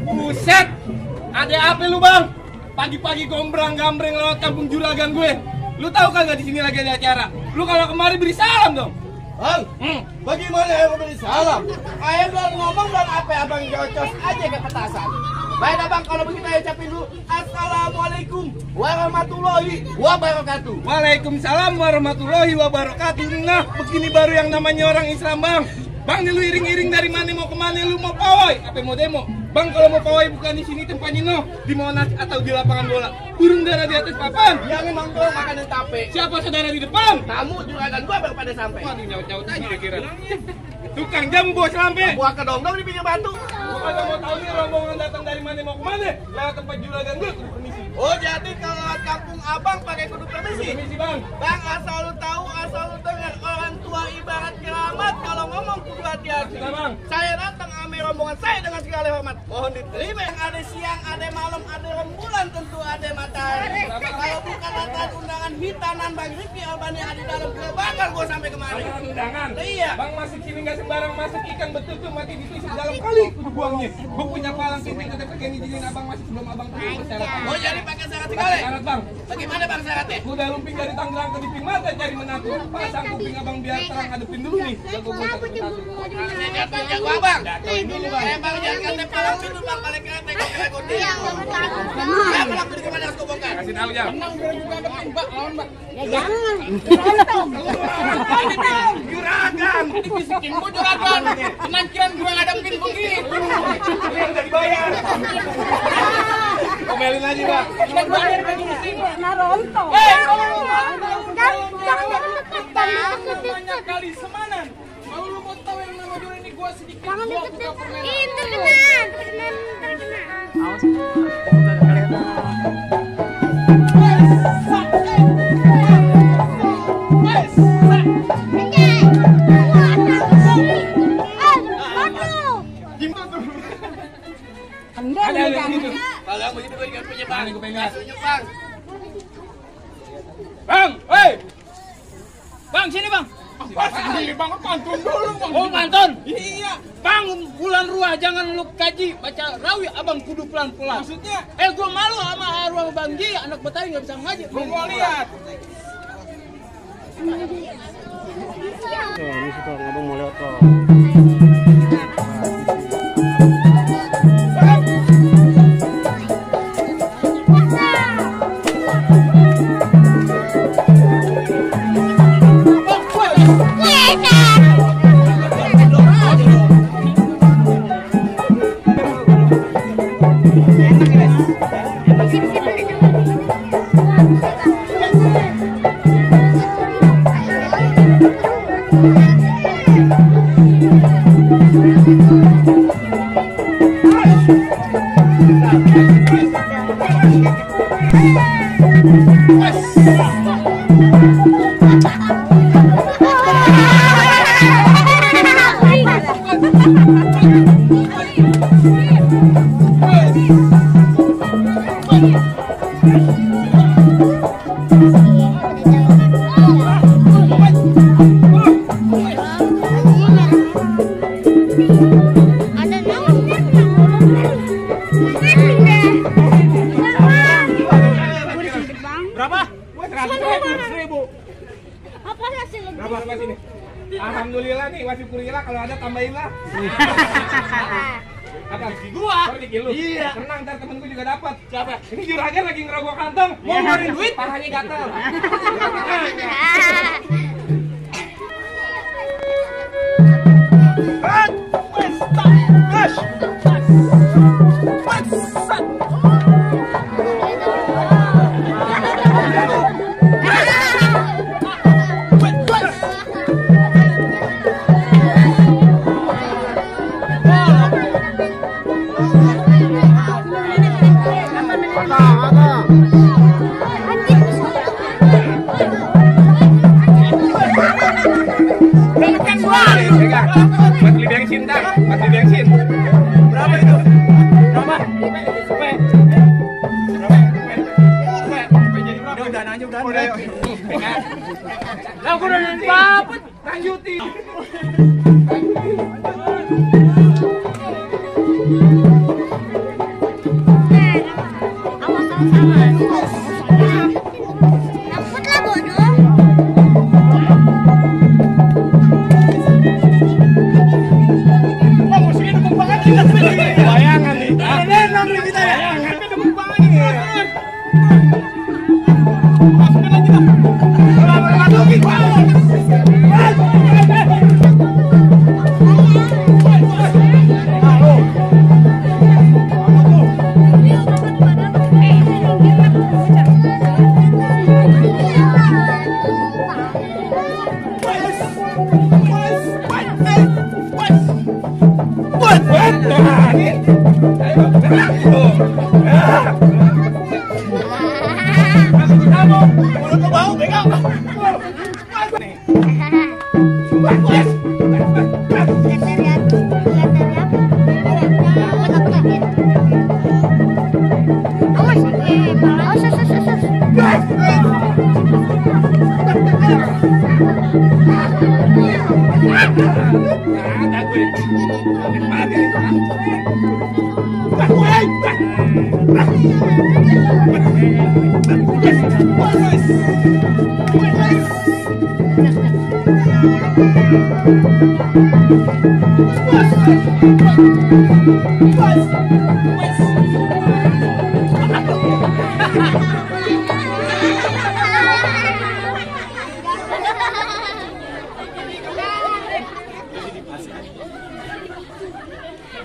Buset! Ada apa lu bang? Pagi-pagi gombrang-gambreng lewat kampung juragan gue. Lu tahu kagak di sini lagi ada acara? Lu kalau kemari beri salam dong. Bang, bagaimana yang beri salam? Ayah belum ngomong dan apa abang jocos aja ke petasan. Baik abang, kalau begitu ayo ucapin dulu. Assalamualaikum warahmatullahi wabarakatuh. Waalaikumsalam warahmatullahi wabarakatuh. Nah, begini baru yang namanya orang Islam, Bang. Bang, nih lu iring-iring dari mana mau kemana? Lu mau pawai? Apa mau demo? Bang, kalau mau pawai bukan di sini tempatnya, no. Di Monas atau di lapangan bola. Burung dara di atas papan. Yang memang gua makanan tape. Siapa saudara di depan? Kamu juragan gua baru pada sampai. Waduh, nyaut-nyaut aja kira. Tukang jamu bawa selampe. Buah kedong-dong di pinggir batu. Gua kagak mau tahu nih rombongan datang dari mana mau kemana. Lewat tempat juragan gua, kudu permisi. Oh, jadi kalau lewat kampung abang pakai kudu permisi? Permisi, Bang. Bang, asal lu tahu, asal lu dengar, orang tua ibarat keramat, kalau ngomong kudu hati-hati. Sudah, Bang. Saya datang ame rombongan saya dengan segala hormat. Mohon diterima. Yang ada siang, ada malam, ada rembulan, tentu ada matahari. Kalau bukan atas undangan hitanan Bang Rifki Albani ada dalam kebakar gua sampai kemari. Undangan. Iya. Bang masuk sini nggak sembarang masuk, ikan betul tuh mati ditusuk dalam kali kudu buangnya. Gua punya palang piting tetep pengen izinin abang masuk sebelum abang pergi persyaratan. Oh, jadi pakai syarat segala? Syarat, Bang. Bagaimana Bang syaratnya? Gua udah lumping dari Tangerang ke Diping Mata cari menantu. Pasang kuping abang biar terang ngadepin dulu nih. Jago gua satu-satu. Saya jago abang. Dulu, Bang. Bang jangan kata palang dulu Bang, paling kata kira gondel. Apa laku di kemana harus kubongkar? Kasih tahu ya. Menang biar juga depan Mbak, lawan Mbak. Ya jangan. Juragan. Dibisikin gua juragan. Senang kira gua ngadepin begitu. Ini udah dibayar. Komelin aja, Bang. Kita bayar begini sih. Naronto. Banyak kali semanan. Kalau lu mau tahu yang nama juri ini gua sedikit. Jangan Gua deket-deket. buka permen. Ih, terkenal. Ada gitu. Kalau begitu gua juga punya Bang. Gua pengen. Tunjuk Bang. Bang, woi. Bang sini Bang. Sini Bang, pantun dulu, Bang. Oh pantun? Iya. Bang, bulan ruah jangan lu kaji baca rawi abang kudu pelan-pelan. Maksudnya? Gua malu sama arwah Bang Ji, anak Betawi nggak bisa ngaji. Gua mau lihat. Ini suka ngomong mau lewat kok. Berapa? 100.000. Apa hasilnya? Berapa sini? Alhamdulillah nih, wasyukurillah kalau ada tambahin lah. Apa? Di gua. Oh, di lu. Iya. Tenang, ntar temenku juga dapat. Siapa? Ini juragan lagi ngerogoh kantong. Mau ngeluarin duit, pahanya gatel. Buat beli bensin, dah. Buat beli bensin. Berapa itu? Berapa? Udah aja, udah. Lah aku udah dapat. Lanjutin. Awas sama-sama. Takut lah, Bu.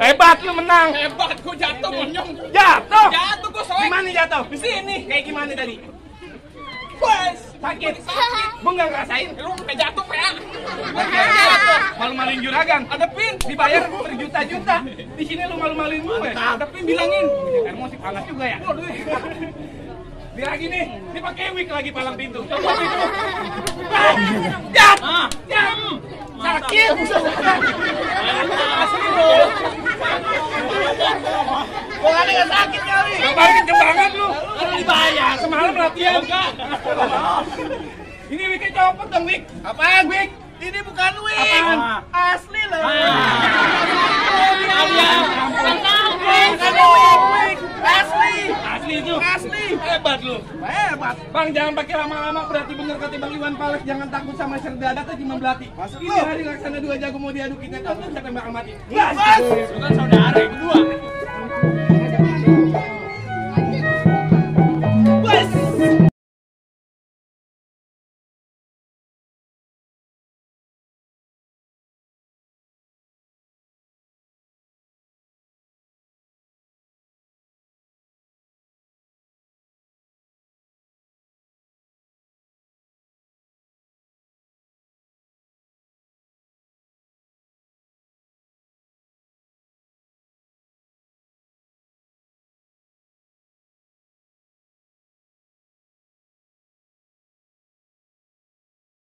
Hebat lu menang. Hebat, gua jatuh monyong. Jatuh. Jatuh gua soek. Gimana jatuh? Di sini. Kayak gimana tadi? Wes, Sakit. sakit. Gua nggak ngerasain. Lu kayak jatuh ya. Malu-maluin juragan. Ada pin. Dibayar berjuta-juta. Di sini lu malu-maluin gue. Ada pin bilangin. Kan musik panas juga ya. Dia lagi nih. Dia pakai wig lagi palang pintu. Coba pintu. Jat. Jat. Sakit. Asli lu. Gua kan enggak sakit kali. Balikin kembangan lu. Kalau dibayar Semalam latihan. enggak. Ini wignya copot dong wig. Apaan, Wik? Ini bukan wig. Apaan? Asli loh. Bukan wig. Asli. Asli itu. Asli. Hebat lu. Hebat. Bang, jangan pakai lama-lama, berarti bener kata Bang Iwan Fals, jangan takut sama serdadak aja cuma belati. Maksud Ini lu? hari laksana dua jago mau diadu kita, tonton siapa yang bakal mati. Bas. Itu kan saudara berdua.